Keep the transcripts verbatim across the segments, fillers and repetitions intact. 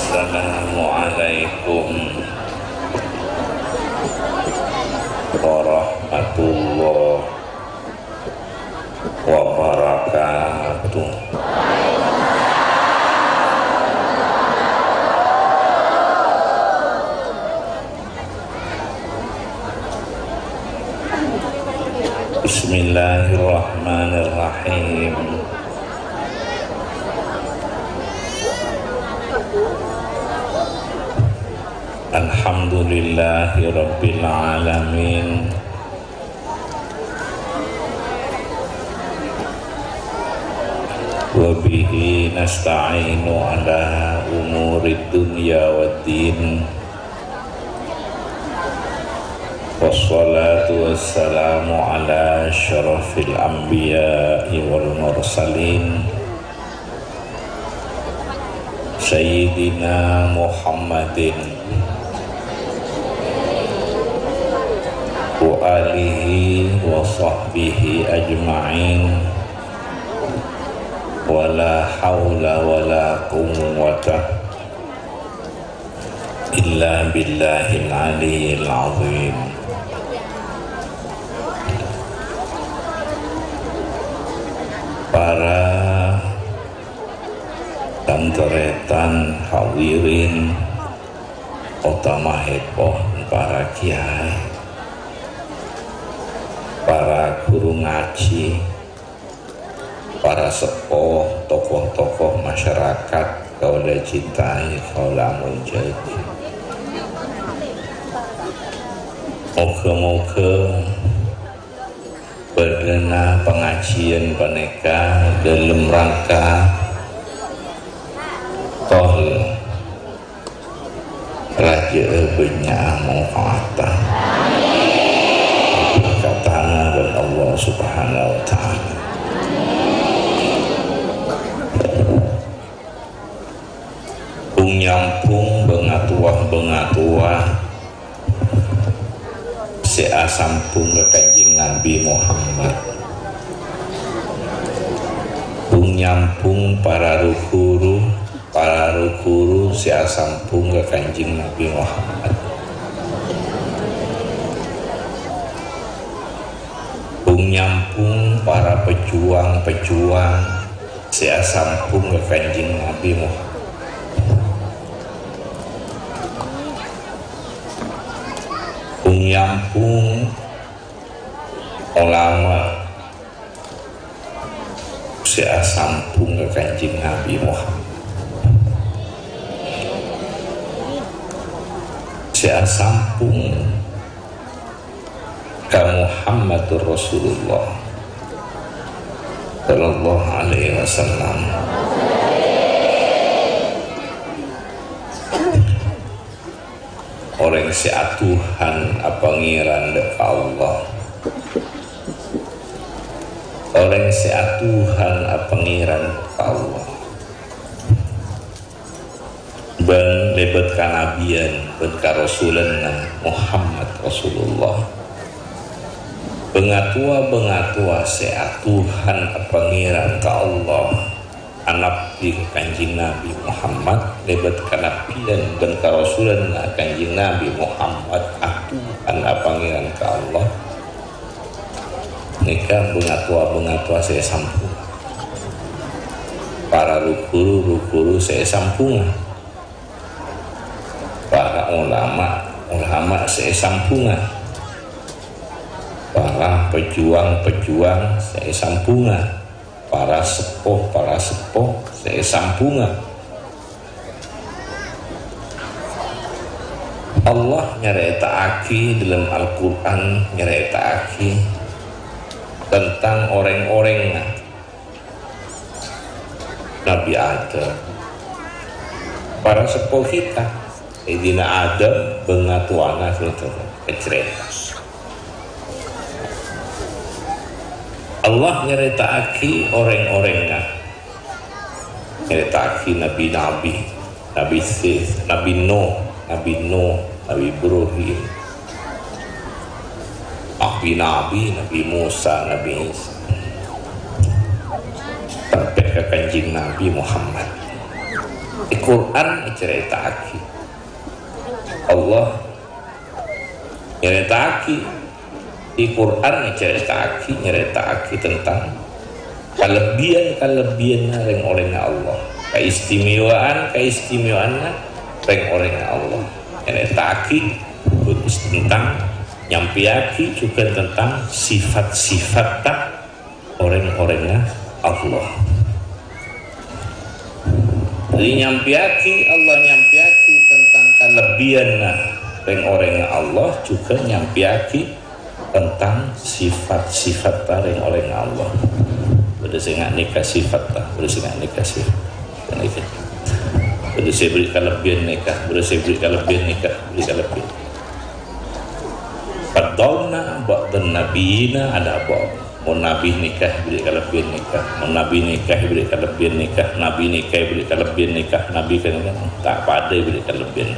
Assalamualaikum warahmatullahi wabarakatuh. Bismillahirrahmanirrahim. Alhamdulillahirabbil alamin. Wa bihi nasta'inu ala umurid dunya waddin. Wassalatu wassalamu ala asyrafil anbiya'i wal mursalin, Sayyidina Muhammadin wa alihi wa sahbihi ajma'in. Wa la haula wa la quwwata illa billahil aliyyil azim. Para tan-tarètan hadirin, otamahèpon para kèyaè, para ghuru ngajhi, para seppo, tokoh-tokoh masyarakat kaulâ cintai, kaulâ amonjhâi. Moghâ-moghâ bâdâna pangajhiyân panèka dâlem rangka tol rajâ'â bânnya' manfaata. Berkatana bân Allah Subhanahu wa Ta'ala. Bhung-nyambhung bhângatowa-bhângatowa sè asambhung ka Kanjeng Nabi Muhammad. Bhung-nyambhung para ru-ghuru, para ru-ghuru sè asambhung ka Kanjeng Nabi Muhammad. Bhung-nyambhung para pejuang-pejuang sè asambhung ka Kanjeng Nabi Muhammad. Bhung-nyambhung ulama sè asambhung ka Kanjeng Nabi Muhammad. Sè asambhung ka Muhammadur Rasulullah sallallahu alaihi wasallam. Orèng sè aduhan apangèran dâ' ka Allah. Orèng sè aduhan apangèran dâ' ka Allah. Bân lèbât kanabiân bân karasulanna Muhammad Rasulullah. Bhângatowa-bhângatowa sè aduhan apangèran ka Allah, anabbhi ka Kanjeng Nabi Muhammad, lèbât kanabiân bân karasulanna Kanjeng Nabi Muhammad, aduhan apangèran ka Allah. Nèka bhângatowa-bhângatowa sè èsambhung. Para ru-ghuru, ru-ghuru sè èsambhunga. Para ulama, ulama sè èsambhunga. Para pejuang, pejuang sè èsambhunga. Para seppo, para seppo sè èsambhunga. Allah nyarèta'aghi dâlem Al-Qur'an, nyarèta'aghi tentang orèng-orèngnga Nabi Adam. Para seppo kita, Sayyidina Adam, bhângatowana, saudara, ècarèta. Allah nyarèta'aghi orèng-orèngnga. Nyarèta'aghi nabi-nabi, Nabi Sis, Nabi Nuh, Nabi Nuh, Nabi Ibrahim, nabi-nabi, Nabi Musa, Nabi Isa. Sampè' ka Kanjeng Nabi Muhammad. È Qur'an ècarèta'aghi. Allah nyarèta'aghi, è Qur'an nyarèta'aghi, nyarèta'aghi tentang kalebbiyan-kalebbiyanna rèng-orèngnga Allah, kaistimewaan-kaistimewaanna rèng-orèngnga Allah. Nyarèta'aghi tentang, nyampèyaghi jhughân tentang sifat-sifatta orèng-orèngnga Allah. Jadi, nyampèyaghi, Allah nyampèyaghi tentang kalebbiyanna rèng-orèngnga Allah, jhughân nyampèyaghi tentang sifat-sifatta rèng-orèngnga Allah. Bâdâ sè nga-, nèka sifatta, bâdâ sè nga-, nèka sifat. Nèka. Bâdâ sè èberri' kalebbiyan nèka, bâdâ sè èberri' kalebbiyan nèka, èberri' kalebbiyan. Faddalna ba'dan nabiyyina 'ala ba'd. Mon nabi nèka èberri' kalebbiyan nèka, mon nabi nèka èberri' kalebbiyan nèka, nabi nèka èberri' kalebbiyan nèka, nabi kan ta' padâ èberri' kalebbiyan.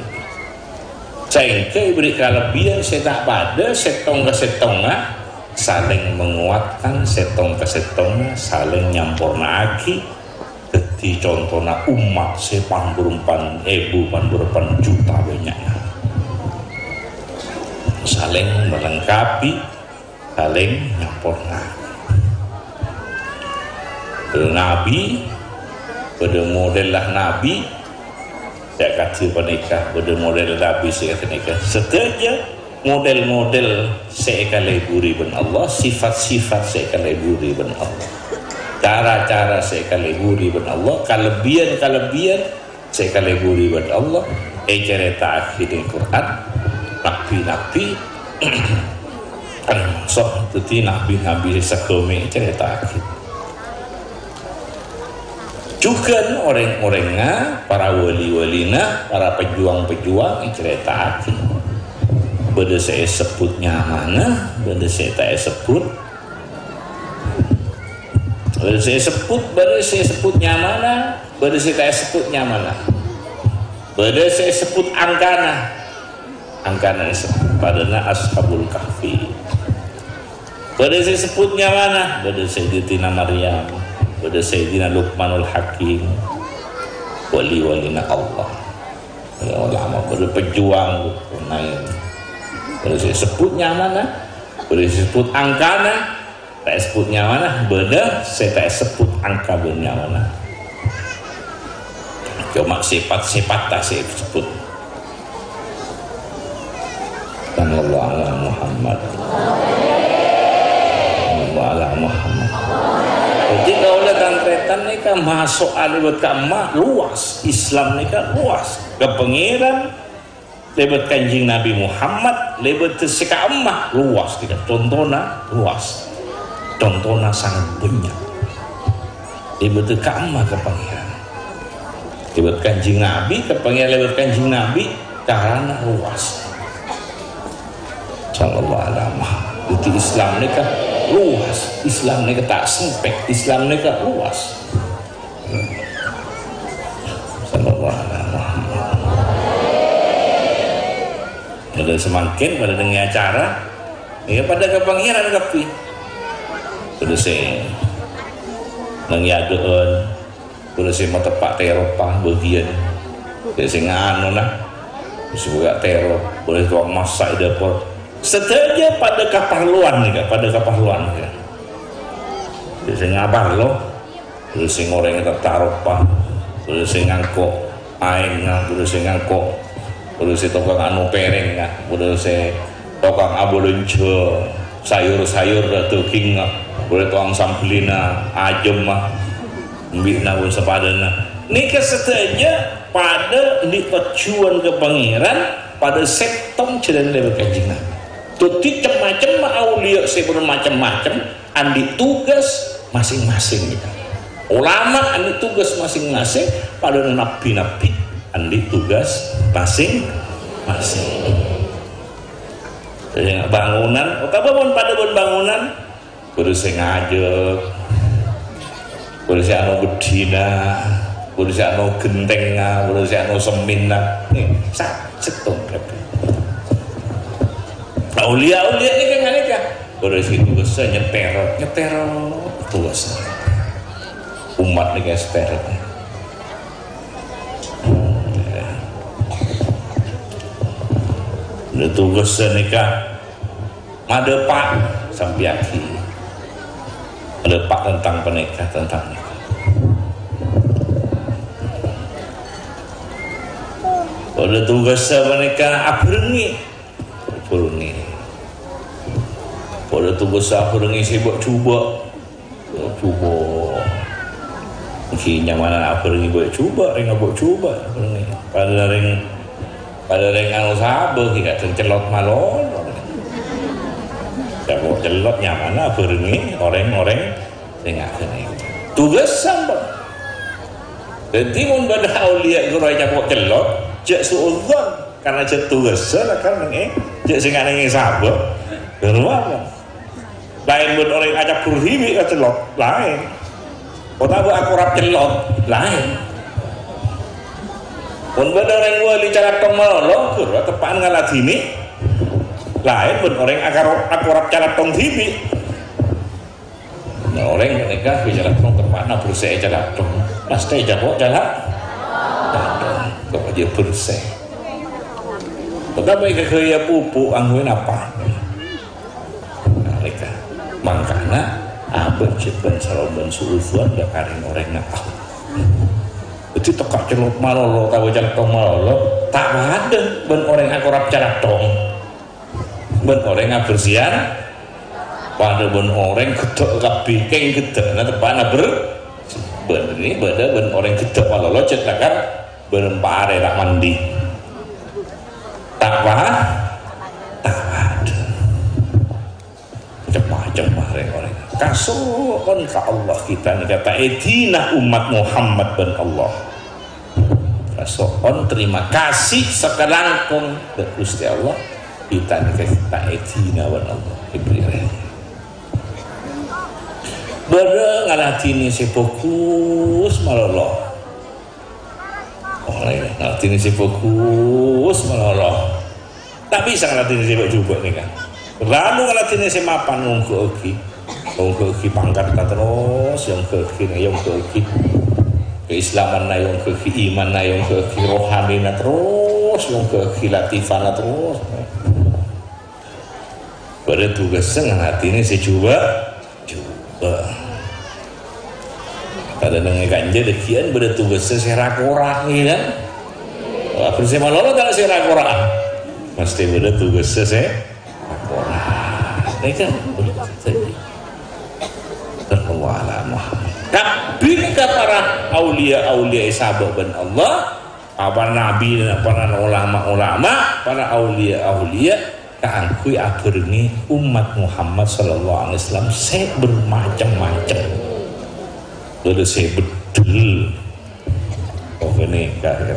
Saèngghâ èberri' kalebbiyan sè ta' padâ, sèttong ka sèttongnga salèng menguatkan, sèttong ka sèttongnga salèng nyampornaaghi. Dhâddhi, contona ommat sè pan-bârâmpan èbu, pan-bârâmpan juta bânnya'na. Salèng melengkapi, salèng nyamporna. Bâdâ nabi, bâdâ modella nabi sè akadhi panèka, bâdâ model nabi sè akadhi nèka. Sadhâjâ model-model sè èkaleburi bân Allah, sifat-sifat sè èkaleburi bân Allah, cara-cara sè èkaleburi bân Allah, kalebbiyan-kalebbiyan sè èkaleburi bân Allah, ècarèta'aghi è Qur'an, nabbhi-nabbhi, so, dhâddhi nabbhi-nabbhi sè saghâmè ècarèta'aghi. Jhughân orèng-orèngnga, para wali-walina, para pejuang-pejuang ècarèta'aghi. Bâdâ sè èsebbhut nyamana, bâdâ sè ta' èsebbhut. Bâdâ sè èsebbhut, bâdâ sè èsebbhut nyamana, bâdâ sè ta' èsebbhut nyamana. Bâdâ sè èsebbhut angkana. Angkana èsebbhut padâna Ashabul Kahfi. Bâdâ sè èsebbhut nyamana, bâdâ Sayyidatina Maryam, bâdâ Sayyidina Luqmanul Hakim, wali-walina Allah. Ya, ulama, bâdâ pejuang, laèn. Bâdâ sè èsebbhut nyamana, bâdâ sè èsebbhut angkana, ta' èsebbhut nyamana, bâdâ sè ta' èsebbhut angka bân nyamana. Coma sifat-sifatta sè èsebbhut. Sallallahu ala Muhammad. Sallallahu ala Muhammad. Dhâddhi, kaulâ tan-tarètan nèka maso' alèbât ka'emma luas. Islam nèka luas. Ka Pangèran lèbât Kanjeng Nabi Muhammad, lèbât sè ka'emma luas, nèka contona luas. Contona sangat bânnya'. Lèbât ka'emma ka Pangèran. Lèbât Kanjeng Nabi, ka Pangèran lèbât Kanjeng Nabi, carana luas. Sallallahu alaihi wasallam. Dhâddhi Islam nèka luas, Islam nèka ta' sempèt, Islam nèka luas. Sallallahu alaihi wasallam. Padâ samangkèn, padâ nèngè acara, ya padâ ka Pangèran kabbhi. Padâ sè nèngè adâ'ân, padâ sè mateppa' tèropa bâgiyân, padâ sè nganona, sè buka tèro, padâ sè tokang massa' è dâpor. Sadhâjâ padâ kaparlowan nèka, padâ kaparlowan nèka. Padâ sè ngaparlo, Bâdâ sè ngorèngè tataropa, bâdâ sè ngangko' aèngnga, bâdâ sè ngangko', bâdâ sè tokang ano pèrèngnga, bâdâ sè tokang abâlânjhâ sayur-sayur, dâggingnga, bâdâ tokang sambellina, ajâmma, embi'na bân sapadâna. Nèka sadhâjâ padâ andi' tojjhuwân ka Pangèran, padâ sèttong jhâlân lèbât Kanjeng Nabi. Dhâddhi, cem-macemma auliya sè bâdâ macem-macem, andi' tugas masing-masing, gitu. Ulama andi' tugas masing-masing, padâna nabbhi-nabbhi andi' tugas masing-masing. Jadi, bangunan, otabâ mon padâ bân bangunan, bâdâ sè ngajhâk, bâdâ sè ano beddhina, bâdâ sè ano ghentèngnga, bâdâ sè ano semmènna. Nèh, sa-, sèttong kabbhi. Auliya-auliya nèka nganèka. Bâdâ sè tugassa nyètèr, nyètèr tugassa. Ommat nèka nyètèr. Tugassa nèka madhâpa', sampèyaghi. Madhâpa' tentang panèka, tentang nèka. Padâ tugassa panèka abhârengngè. Abhârengngè. Padâ tugassa abhârengngè sè bâ'-jhubâ'. Jhubâ'. Ghi nyamana abhârengngè bâ'-jhubâ', rèng abâ'-jhubâ'. Padâ rèng, padâ rèng anu sabâ ghi kadhâng cellot malolo. Jhubâ' cellot nyamana abhârengngè orèng-orèng sè ngaghâna. Tugas sampè'. Dhâddhi mon bâdâ auliya ghuru ècabok cellot, jhâ' su'udzon, karna jhâ' tugassa lakar nèng è, jhâ' sè nganèngè sabâ. Ghâruwa apa? Laèn bân orèng acabbhur dhibi' ka cellot, laèn. Otabâ akorap cellot, laèn. Mon bâdâ orèng wali calathong malolo, ghâruwa teppa'na ngaladhinè. Laèn bân orèng akaro-, akorap calathong dhibi'. Nah, orèng ghânèka bi' calathong teppa'na bersè calathong. Mastè ècabok cala-, calathong. Kok aja bersè. Otabâ èkaghâbây pupuk angghuy napa? Nalèka mangkana abâ' jhâ' bân-salombân su'udzon dâ' ka rèng-orèng napa. Dhâddhi tekka' cellot malolo, otabâ calathong malolo, ta' padâ bân orèng akorap calathong. Bân orèng abersèyan, padâ bân orèng ghedda' kabbhi, kèng ghedda'na teppa'na ber-, bân, bâdâ bân orèng ghedda' malolo, jhât lakar bârâmpa arè ta' mandi. Ta' pa-, ta' padâ. Macem-macem rèng-orèng. Kaso'on ka Allah kita nèka ta' èdina ommat Muhammad bân Allah. Kaso'on terima kasih sakalangkong dâ' Ghustè Allah. Kita nèka ta' èdina bân Allah. Èbherri' rèng. Bâdâ ngaladhinè sè bhâghus malolo. Oleh ngaladhinè sè bhâghus malolo. Ta' bisa ngaladhinè sè bâ'-jhubâ' nèka. Lalu ngaladhinè sè mapan, èongghâ'aghi. Èongghâ'aghi pangkatta terros, èongghâ'aghi, èongghâ'aghi keislamanna, èongghâ'aghi imanna, èongghâ'aghi rohanina terros, èongghâ'aghi latifana terros. Bâdâ tugassa ngaladhinè sè jhubâ', jhubâ'. Padâ nèng è kanja dhâggi'ân bâdâ tugassa sè ra-kora, iyâ kan? Wah, bân sè malolo ta' sè ra-kora. Mastè bâdâ tugassa sè ra-kora. Nèka. Sallallahu ala Muhammad. Kabbhi ka para auliya-auliya èsabâ' bân Allah. Para nabi, para ulama-ulama, para auliya-auliya kaangghuy abhârengngè ommat Muhammad sallallahu alaihi wasallam sè bermacam-macam. Bâdâ sè beddhel. Oh, ghânèka, ya.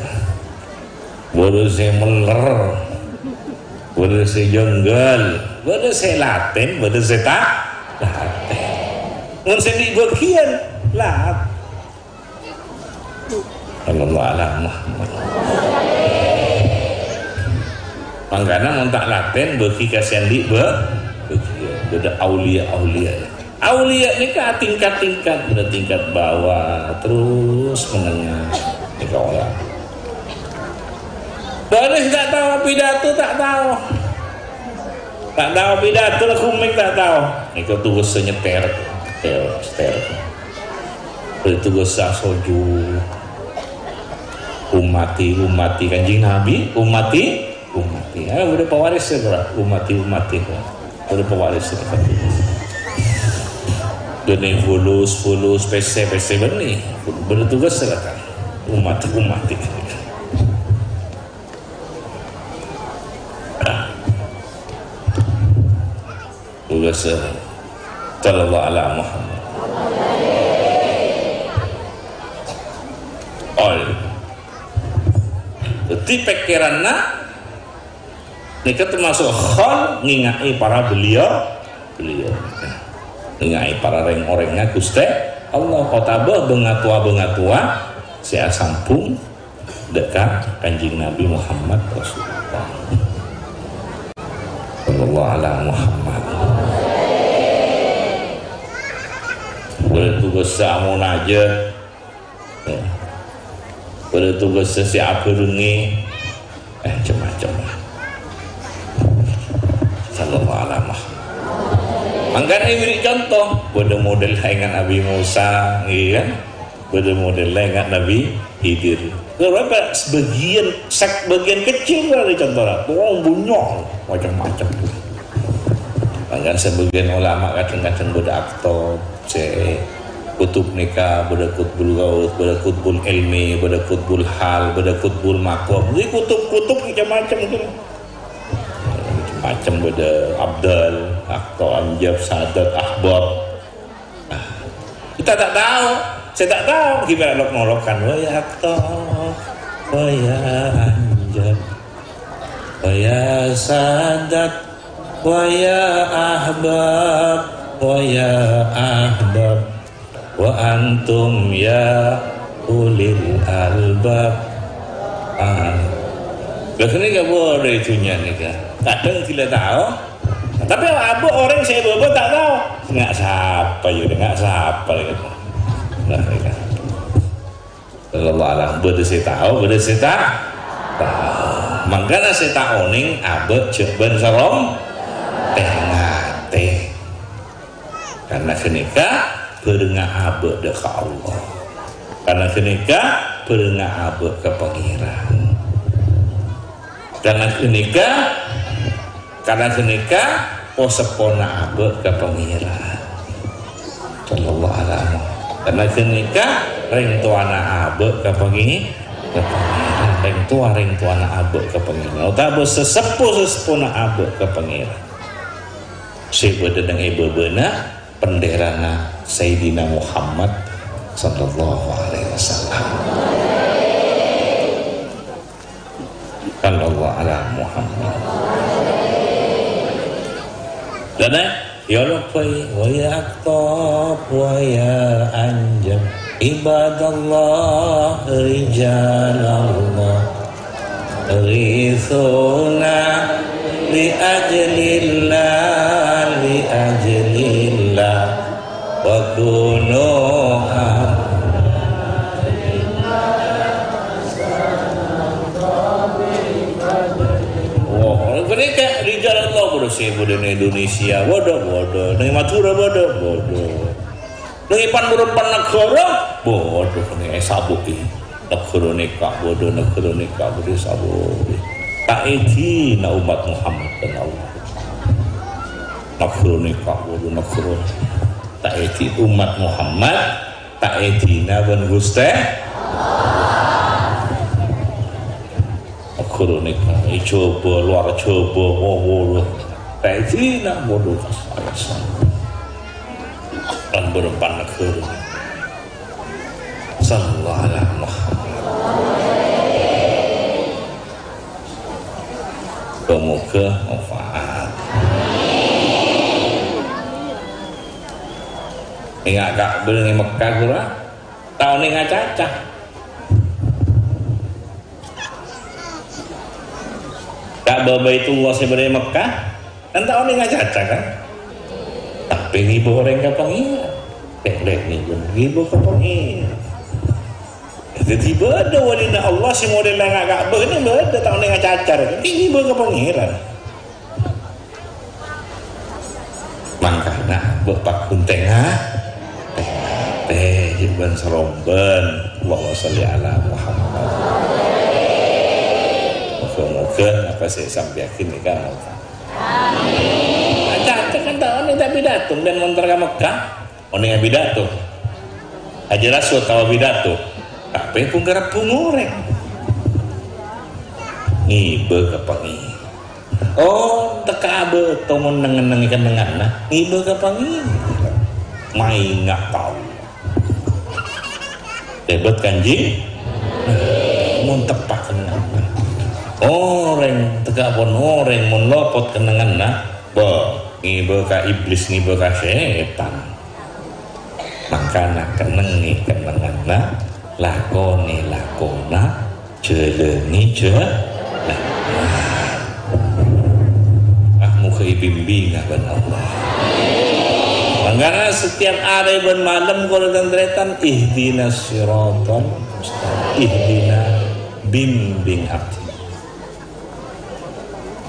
Bâdâ sè meller. Bâdâ sè jângghâl. Bâdâ sè latèn, bâdâ sè ta' latèn. Mon sè andi' bâgiyân, lat-, Sallallahu ala Muhammad. Mangkana mon ta' latèn, bâgi ka sè andi' bâ-, bâgi. Bâdâ auliya-auliya. Auliya nèka tingkat-tingkat, bâdâ tingkat bawah, terros menengah. Nèka ora. Bâdâ sè ta' tao pidato, ta' tao. Ta' tao pidato, la ghumèng ta' tao. Nèka tugassa nyètèr. Nyètèr, nyètèr. Bâdâ tugassa sojud. Ummati, ummati Kanjeng Nabi, ummati, ummati. Ah, bâdâ pawarissa, ora? Ummati, ummati. Bâdâ pawarissa. Ghânèka fulus, fulus, pèssè, pèssè bânnè. Bâdâ tugassa, kan? Ummati, ummati. Tugassa. Sallallahu ala Muhammad. Ol. Dhâddhi, pèkkèranna nèka tamaso' khol ngènga'è para beliau, beliau. Ngènga'è para rèng-orèngnga Ghustè Allah, otabâ bângatowa-bângatowa sè asambhung dâ' ka Kanjeng Nabi Muhammad Rasulullah. Sallallahu ala Muhammad. Bâdâ tugassa munajat. Bâdâ tugassa sè abhârengngè. Eh, macem-macem. Sallallahu alaihi wasallam. Mangkana bâri' conto, bâdâ model ènga' Nabi Musa, iyâ kan? Bâdâ model ènga' Nabi Khidir. Kenapa? Sebagian, sek-, bagian kecil kali contohnya. Oh, banyak, macam-macam. Mangkana sebagian ulama kadhâng-kadhâng bâdâ aktor, sè kutub nèka, bâdâ kutbul ghaus, bâdâ kutbul ilmi, bâdâ kutbul hal, bâdâ kutbul maqam. Jadi kutub-kutub macam-macam itu. Macam bâdâ abdal, aktor, anjab, sadat, ahbab. Nah, kita tak tahu. Saya tak tahu. Gimana lok-nolokan? Wa ya aktor, wa ya anjab, wa ya sadat, wa ya ahbab, wa ya ahbab. Wa antum ya ulil albab. Ah. Lah, ghânèka bâdâ è dhunnya nèka. Kadhâng ghilâ tao. Tapè abâ' orèng sè bâbâ ta' tao. Nga' sapa, yâ, nga' sapa, gitu. Nah, nèka. Wallahu a'lam. Bâdâ sè tao, bâdâ sè ta' tao. Mangkana sè ta' onèng abâ' jhâ' bân sarong tè-ngatè. Karna ghânèka bhârângnga abâ' dâ' ka Allah. Karna ghânèka bhârângnga abâ' ka Pangèran. Karna ghânèka, karna ghânèka po-seppona abâ' ka Pangèran. Sallallahu alaihi wasallam. Karna ghânèka rèng towana abâ' ka Pangè-, ka Pangèran. Rèng towa, rèng towana abâ' ka Pangèran. Otabâ saseppo-saseppona abâ' ka Pangèran. Sè bâdâ neng è bâbâna bhenderana Sayyidina Muhammad sallallahu alaihi wasallam. Sallallahu ala Muhammad. Dâna, ya Rabbi, wa ya Aqtab, wa ya Anjab. Ibadallah, rijalallah. Ghitsuna li ajlillah, li ajlillah, wa kunu am-, wah, ghânèka rijal Allah bâdâ sè bâdâ neng Indonesia, bâdâ, bâdâ. Neng Madhurâ bâdâ, bâdâ. Neng è pan-bârâmpan naghârâ, bâdâ neng è sabuk è. Naghârâ nèka bâdâ, naghârâ nèka bâdâ sabuk è. Ta' èdina ommat Muhammad bân Allah. Naghârâ nèka bâdâ, naghârâ. Ta' èdina ommat Muhammad, ta' èdina bân Ghustè. Naghârâ nèka, è Jhâbâ, luar Jhâbâ, wo, wo, wo. Ta' èdina bâdâ. Pan-bârâmpan naghârâ. Sallallahu ala Muhammad. Moga-moga manfaat. Ènga' Ka'bah neng Mekkah ghuru, ta' onèng acaca. Ka'bah Baitullah sè bâdâ è Mekkah, kan ta' onèng acaca, kan? Tapè ngibâ orèng ka Pangèran. Pèlè ngibâ, ngibâ ka Pangèran. Dhâddhi bâdâ walina Allah sè model neng Ka'bah nèka bâdâ, ta' onèng acaca, kan? Ngibâ ka Pangèran. Mangkana bâ' paghun tènga-, tèngatè, jhâ' bân-sarombân. Allahumma shalli ala Muhammad. Moga-moga apa sè èsampèyaghi nèka manfaat. Amin. Acaca kan ta' onèng ta' pidato, bân montor ka Mekkah. Onèng apidato. Hajar Aswad tao apidato. Tapè bhungkar-bhungor orèng. Ngibâ ka Pangèran. Oh, tèka abâ' to mon neng-ennengngè kennengnganna, ngibâ ka Pangèran. Maènga' tao. Lèbât Kanjeng, mon teppa' kennengnganna. Orèng tèka pon orèng mon lopot kennengnganna, bâ, ngibâ ka iblis, ngibâ ka sètan. Mangkana kennengngè kennengnganna, lakonè lakona, jhâlânè jhâ-, ah, moghâ èbimbinga bân Allah. Mangkana setiap arè bân malem kaulâ tan-tarètan, ihdinas siratal mustaqim. Ihdina, bimbing abdhi.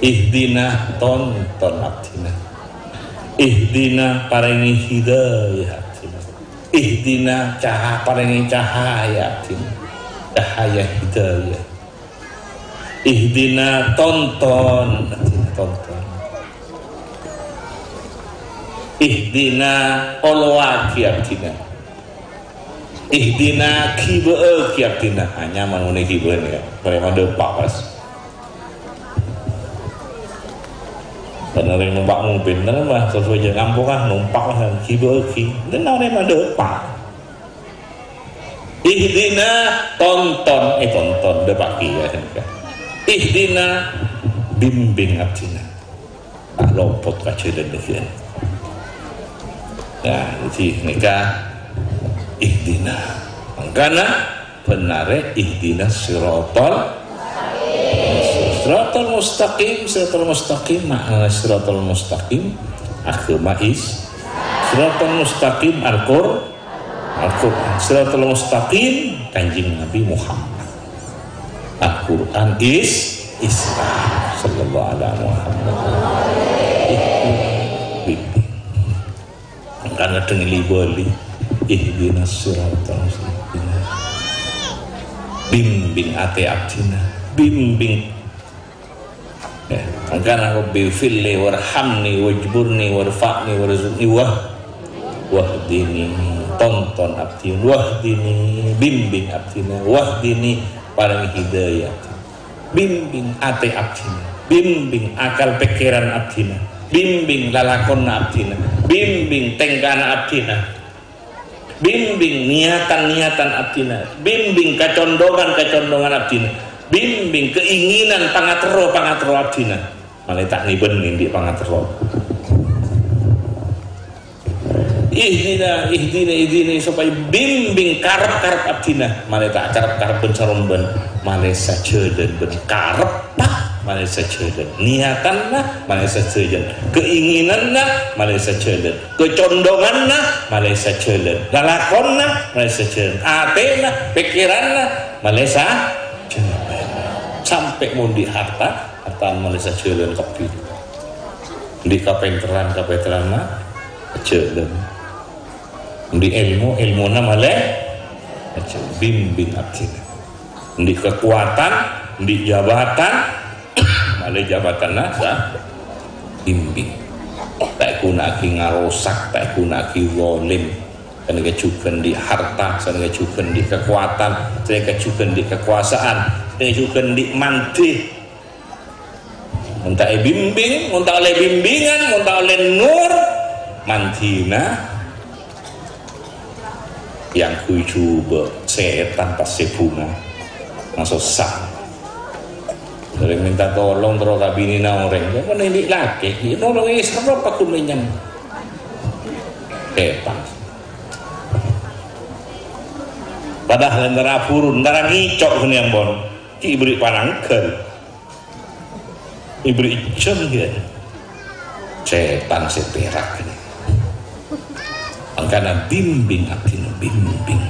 Ihdina, tonton abdhina. Ihdina, parèngè hidayah abdhina. Ihdina, caha-, parèngè cahaya abdhina. Cahaya hidayah. Ihdina, tonton abdhina, tonton. Ihdina, olowaghi abdhina. Ihdina, ghibâ'âghi abdhina. Ah, nyaman mon èghibâ'ân, yâ. Marè mandhâpa' pas. Karena orèng nompa' mobil, nèka mah, sesuai jhâ' ngampong, ah, nompa', ah, ghibâ'âghi. Nèka orèng mandhâpa'. Ihdina, tonton, eh, tonton, dhâpa'aghi, yâ. Ihdina, bimbing abdhina. Ta' lopot ka jhâlân dhâggi'ân. Nah, dhâddhi nèka ihdina. Mangkana bhender, ihdina siratal, siratal mustaqim, siratal mustaqim, makna siratal mustaqim, aghâma is-, siratal mustaqim, Al-Qur-, Al-Qur'an. Siratal mustaqim, Kanjeng Nabi Muhammad. Al-Qur'an is Islam. Sallallahu ala Muhammad. Ihdina. Mangkana dhâng li-bâli. Ihdinas siratal mustaqim. Bimbing atè abdhina. Bimbing. Ya, mangkana Rabbi firli warhamni wajburni warfa'ni warzuqni wah-, wahdini. Tonton abdhina, wahdini, bimbing abdhina, wahdini, parèng hidayah. Bimbing atè abdhina, bimbing akal pèkkèran abdhina, bimbing lalakonna abdhina, bimbing tèngkana abdhina. Bimbing niatan-niatan abdhina, bimbing kacondhongan-kacondhongan abdhina, bimbing keinginan pangaterro-pangaterro abdhina. Malè ta' ngèbân andi' pangaterro. Ihdina, ihdina, ihdina, sopajâ bimbing karep-karep abdhina. Malè ta' karep-karep bân-sarombân. Malè sajhâlân bân kareppa, malè sajhâlân. Niatanna, malè sajhâlân. Keinginanna, malè sajhâlân. Kacondhonganna malè sajhâlân, lalakonna malè sajhâlân, atèna, pèkkèranna malè sajhâlân. Sampè' mon andi' harta, harta malè sajhâlân kabbhi. Andi' kapènterran, kapènterranna sajhâlân. Andi' èlmo, èlmona malè sajhâlân. Bimbing abdhina. Andi' kakowadhân, andi' jabatan, malè jabatanna sa-, bimbing. Ta' èghuna'aghi ngarosak, ta' èghuna'aghi zalim. Sanèka jhughân andi' harta, sanèka jhughân andi' kakowadhân, sanèka jhughân andi' kakowasan, sanèka jhughân andi' mandhi. Mon ta' èbimbing, mon ta' ollè bimbingan, mon ta' ollè nur, mandhina èangghuy jhubâ' sètan pas sè bhunga. Masossa. Orèng mènta tolong terro ka binèna orèng. Kok nèng lakè, nolongè sèrro paghun mènyang. Sètan. Padahal èntara buru, èntara ngèco' ghânèka ampon. Ghi' èberri' panangghâl. Èberri' jhâm, yâ. Sètan sè pèrak ini. Mangkana bimbing abdhina, bimbing.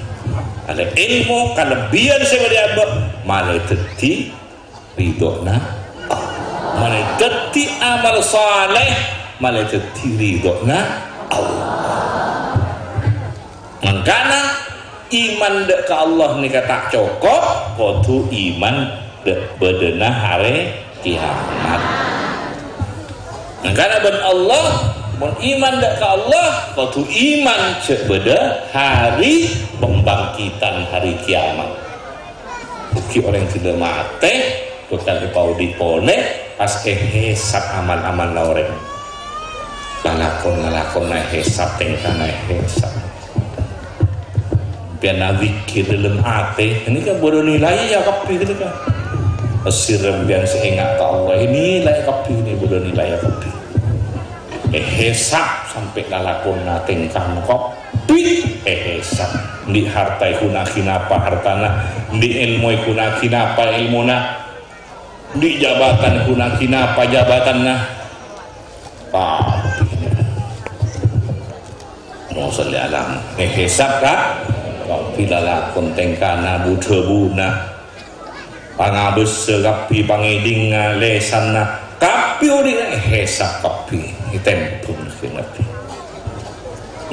Alè èlmo kalebbiyan sè bâdâ abâ', malè dhâddhi ridhona Allah. Malè dhâddhi amal saleh, malè dhâddhi ridhona Allah. Mangkana, iman dâ' ka Allah nèka ta' cokop, kodhu iman dâ' bâdâna Arè Kiamat. Mangkana bân Allah, mon iman dâ' ka Allah, kodhu iman jhâ' bâdâ Hari Pembangkitan, Hari Kiamat. Ghi' orèng ghellâ' matè, bhâkal èpaodi' polè, pas èhèsap amal-amalna orèng. Lalakon-lalakonna èhèsap, tèngkana èhèsap. Sampèyan adzikkèr dâlem atè, ini kan bâdâ nilaiya kabbhi ghânèka. Sèra sampèyan sè enga' ka Allah, ènilai kabbhi, ini bâdâ nilaiya kabbhi. Èhèsap sampè' lalakonna, tèngkana kabbhi èhèsap. Andi' harta èghuna'aghi napa hartana, andi' èlmo èghuna'aghi napa èlmona, andi' jabatan èghuna'aghi napa jabatanna. Kabbhi. Allahumma shalli ala Muhammad. Èhèsap, Ka'. Kabbhi lalakon, tèngkana, bu-dhâbuna. Pangabâssa kabbhi, pangèdingnga, lèsanna, Kabbhi odi' èhèsab kabbhi, ètèmbhâng kabbhi.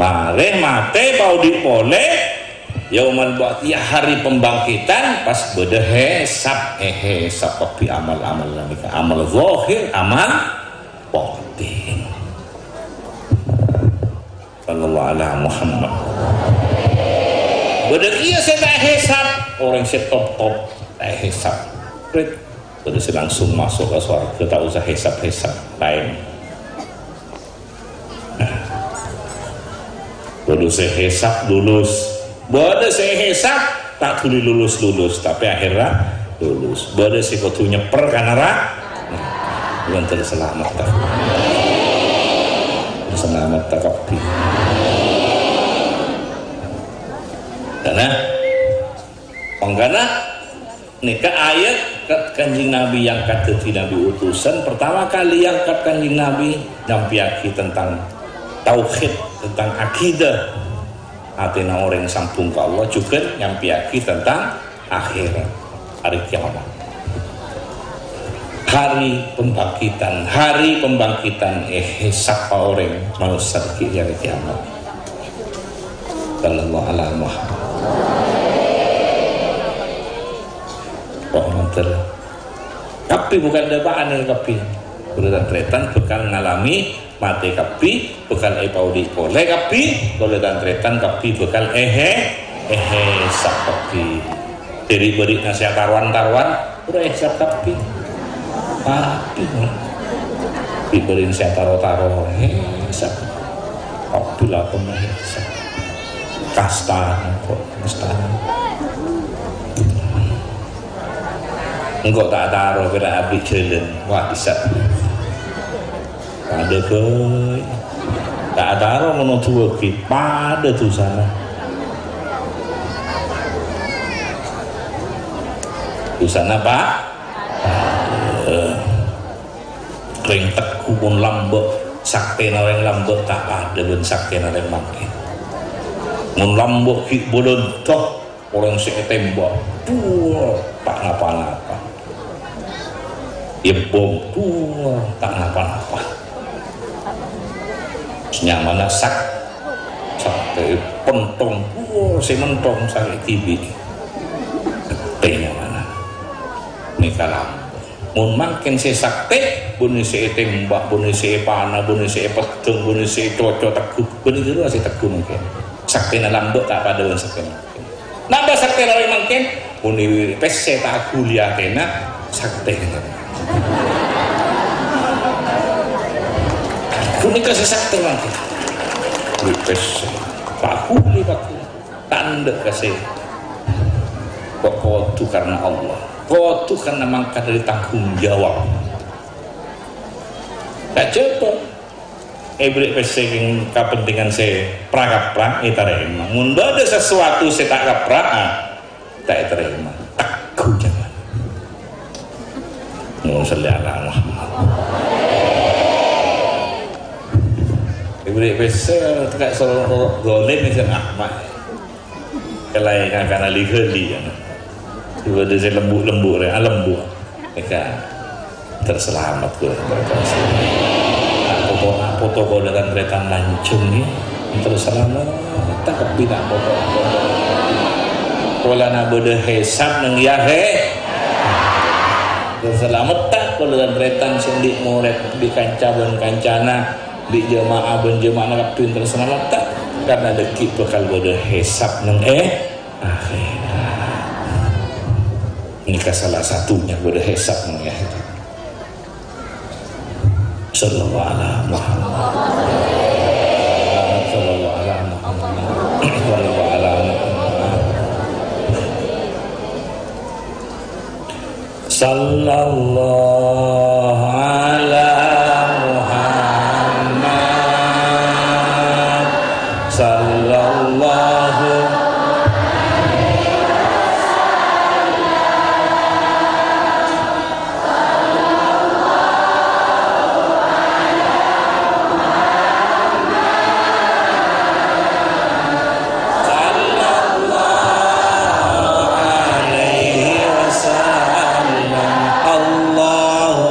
Marè matè èpaodi' polè, yaumal ba'tsiyah, hari pembangkitan, pas bâdâ hèsab, èhèsab kabbhi amal-amal ghânèka, amal zahir, amal batin. Sallallahu ala Muhammad. Bâdâ kèya sè ta' èhèsab, orèng sè top-top ta' èhèsab. Rit. Bâdâ sè langsung maso' ka sowarghâ, ta' osa hèsab-hèsab. Laèn. Bâdâ sè hèsab lulus. Bâdâ sè hèsab ta' dhuli lulus-lulus, tapè akhèrra lulus. Bâdâ sè kodhu nyèpper ka naraka. Nah, terros salamet ta'? Salamet ta' kabbhi? Karana, mangkana, nèka ayat ka-, Kanjeng Nabi yang kadhâddhi Nabi utusan, pertama kali yang ka-, Kanjeng Nabi nyampèyaghi tentang tauhid, tentang akidah. Atèna orèng sambung ka Allah, jhughân nyampèyaghi tentang akhèrat, hari kiamat. Hari pembangkitan, hari pembangkitan, eh, sapa orèng manossa ghi' è hari kiamat. Sallallahu ala Muhammad. Rahmatullah. Kabbhi bhâkal dâpa'an kabbhi. Kaulâ tan-tarètan bhâkal ngalamè matè kabbhi, bhâkal èpaodi' polè kabbhi, kaulâ tan-tarètan kabbhi bhâkal èhè-, èhèsab kabbhi. Dhâri bâri'na sè atarowan-tarowan, bhuru èhèsab kabbhi. Kabbhi. Dhâri bâri'na sè ataro-taro, èhèsab. Kabbhi la pon èhèsab. Kasta, kok, kasta. Engko' ta' ataro kèra abit jhâlân. Wah, bisa. Padâ bhâi. Ta' ataro mono duwâ ghi', padâ dusana. Dusana, Pak? Padâ. Rèng tegghu mon lambâ', saktèna rèng lambâ' ta' padâ bân saktèna rèng mangkèn. Mon lambâ' ghi' bâlândhâ, orèng sè ètèmbhâk, duwâ, ta' napa-napa. Èbom, duwâ, ta' napa-napa. Nyamana sak-, saktè, pentong, duwâ, sè mentong sakè' dhibi'. Saktè nyamana. Nèka lambâ'. Mon mangkèn sè saktè, bânnè sè ètèmbhâk, bânnè sè èpana, bânnè sè èpeddhâng, bânnè sè ècoco tegghu, bânnè ghâruwa sè tegghu mangkèn. Saktèna lambâ' ta' padâ bân saktèna mangkèn. Napa saktèna rèng mangkèn? Mon èwiri' pèssè ta' aghuli atèna, saktè. Ghânèka sè saktè mangkèn. Wiri' pèssè. Ta' aghuli, Pak. Tandhâ ka sè kok kodhu karna Allah, kodhu karna mangkat dhâri tanggung jawab. Kajhâbhâ èbèrri' pèssè kèng kapentingan sè pra-kapra ètarèma. Mon bâdâ sasuatu sè ta' kapra, ta' ètarèma. Tegghu jhâman. Allahumma shalli ala Muhammad. Èbèrri' pèssè, ta' soro zalim, sè Ahmad. Kalaè ngakana li-ghâli, ya. Bâdâ sè lembu'-lembu' rè, ah, lembu'. Nèka. Terros salamet, kaulâ. Poto, poto kaulâ tan-tarètan lanjhâng, ya. Terros salamet. Ta' kabbhi ta' poto. Polana bâdâ hisab neng, ya, he. Terros salamet ta' kaulâ tan-tarètan sè andi' morèd, andi' kanca bân kancana. Bi' jamaah bân jama'ana kabbhi terros salamet ta'? Karna dhâggi' bhâkal bâdâ hisab neng è akhèrat. Nèka salah satunya bâdâ hisab neng è akhèrat. Sallallahu ala Muhammad. Sallallahu ala Muhammad. Sallallahu ala Muhammad. Sallallahu ala Muhammad. Sallallahu Sallallahu alaihi wasallam. Allahu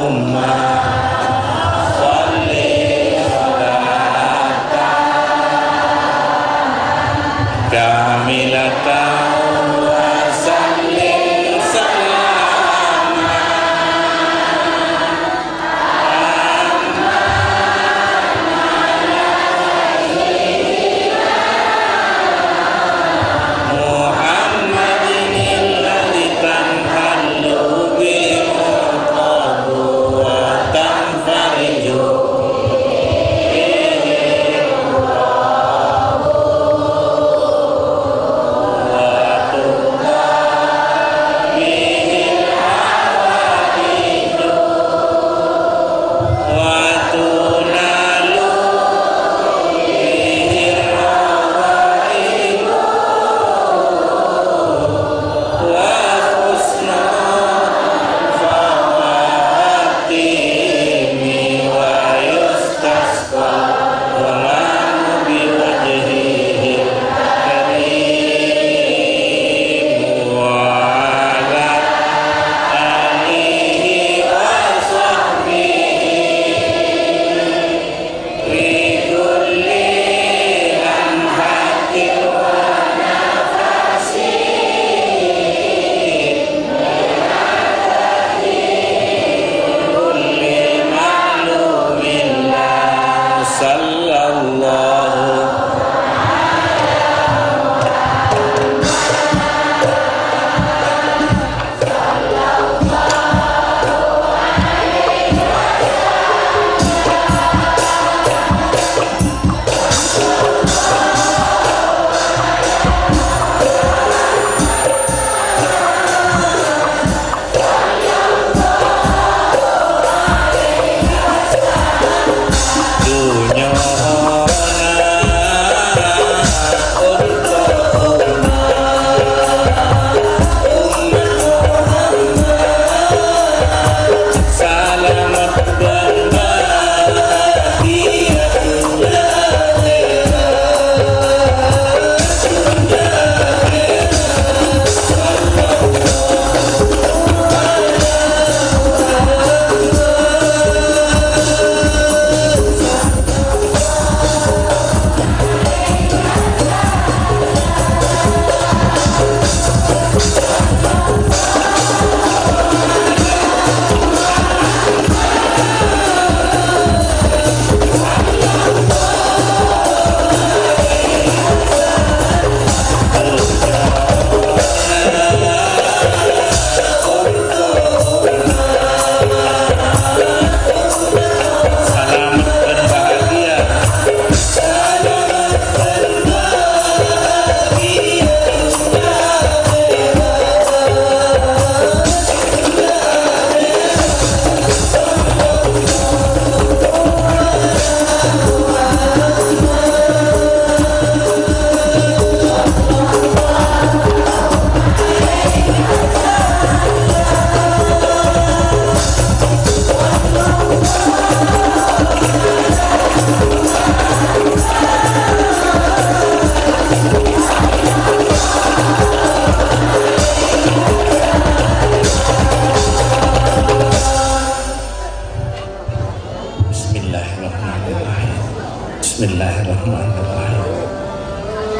Bismillahirrahmanirrahim.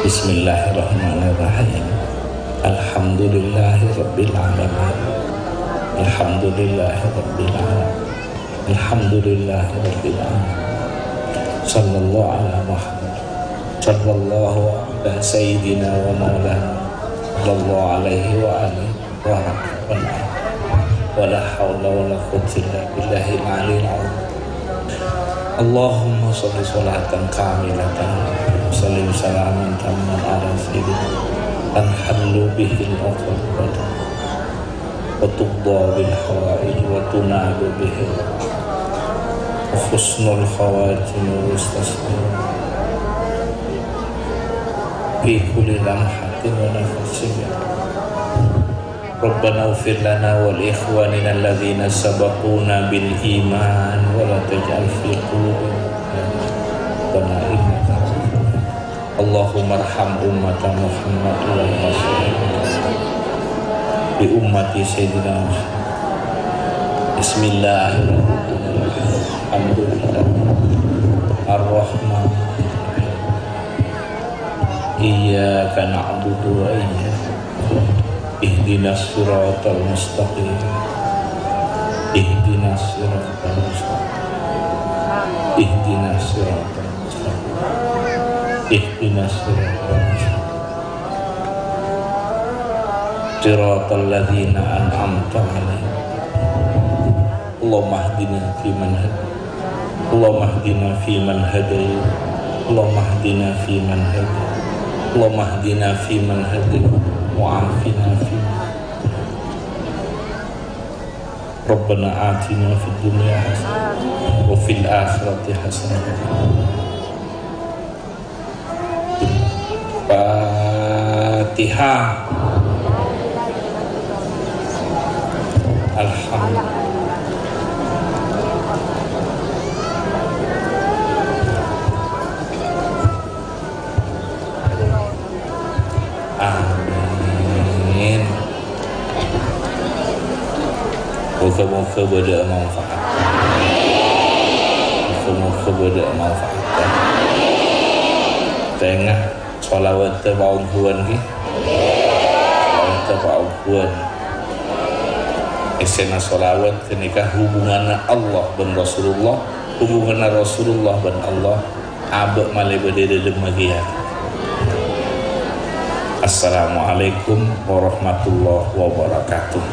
Bismillahirrahmanirrahim. Alhamdulillahirabbil alamin. Alhamdulillahirabbil alamin. Alhamdulillahirabbil alamin. Sallallahu ala Muhammad. Sallallahu ala sayyidina wa maulana. Sallallahu alaihi wa alihi wa rahmatullahi. Wa la haula wa la quwwata illa billahil aliyil azim. Allahumma shalli sholatan kamilatan wa sallim salaman tamman ala sayyidina tanhallu bihil uqad wa tuqda bil hawaij wa tunalu bihil husnul khawatim wa yustasqa fi kulli lamhatin wa nafasin. Rabbana ighfir lana wa li ikhwanina alladzina sabaquna bil iman wa la taj'al fi qulubina ghillan lana innaka Allahumma arham ummata Muhammad, Allahumma shalli bi ummati Sayyidina Muhammad. Bismillahirrahmanirrahim. Alhamdulillah. Ar-Rahman. Iyyaka na'budu wa iyyaka. Ihdinas siratal mustaqim. Ihdinas siratal mustaqim. Ihdinas siratal mustaqim. Ihdinas siratal mustaqim. Siratal ladzina an'amta 'alaihim. Allahumma hdina fi man hadait. Allahumma hdina fi man hadait. Allahumma hdina fi man hadait. Allahumma hdina fi man hadait. Wa 'afina fi man Rabbana atina fid dunya hasanah wa fil akhirati hasanah. Fatihah. Alhamdulillah. Amin. Moga-moga bâdâ'â manfaat. Moga-moga bâdâ'â manfaat. Tengnga, sholawatta paongghuwân, ghi? Sholawatta paongghuwân. Essèna sholawat ghânèka hubunganna Allah bân Rasulullah, hubunganna Rasulullah bân Allah. Abâ' malè bâdâ è dâlem maghiyâ. Assalamualaikum warahmatullahi wabarakatuh.